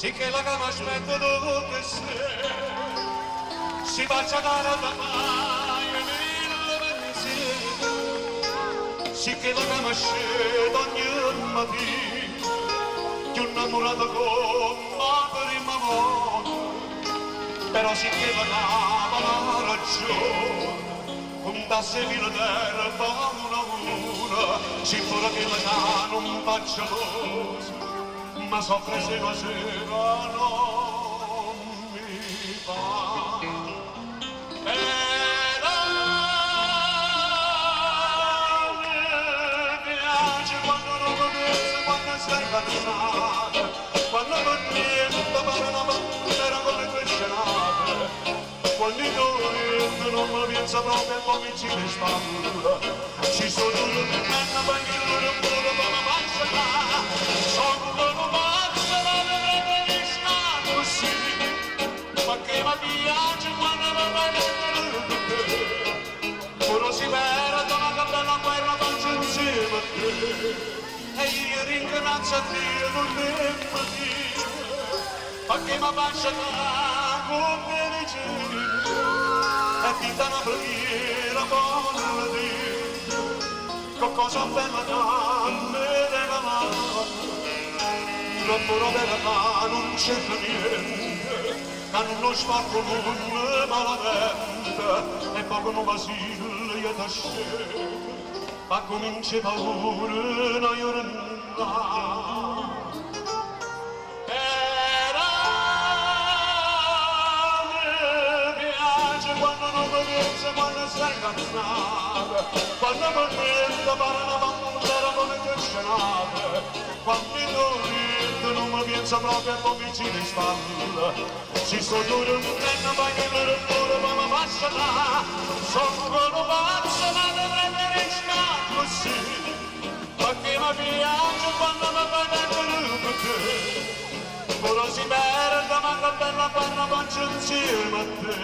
Si chella che m'aspetta tutte 'e sere, si faccia cara da faje mille pensieri, si chella che m'sceta ogni matina, cchiù 'nnammurato comm' 'a primma vota, però si chella che p' 'na ragione, cuntasse 'e file d'erba una a una, si pure chella ca nun fa gelosa, ma soffre se 'na sera non mi va. Però mi piace quando non mi penso, quando stai incazzata, quando per niente pare una pantera come cresce nata, quando tu non mi pensa proprio e poi mi giri le spalle, ci sono dormendo ma che loro pure ma faccia sono nu pazzo ma mi preferisco così, perché mi piace quando mi fai te, pure si perde una bella guerra faccio insieme a te, e io ringrazio a Dio non devo dire, perché mi faccio come dicevi, e ti dà una preghiera buona Dio, che cosa bella che mi regalato, troppo bella non c'è niente, che non spacco un malamente, e poi come vasile io t'ascendo, ma comincia paura una giornata. Però mi piace quando non mi penso, quando stai incazzata, quando per niente pare una pantera come cresce nata, quando tu non mi penso proprio e poi mi giri le spalle, si sto dormendo ma che loro pure ma mi faccio là, sono nu pazzo ma mi preferisco così, perché mi piace quando mi fai perché, pure si perde ma che bella guerra faccio insieme a te.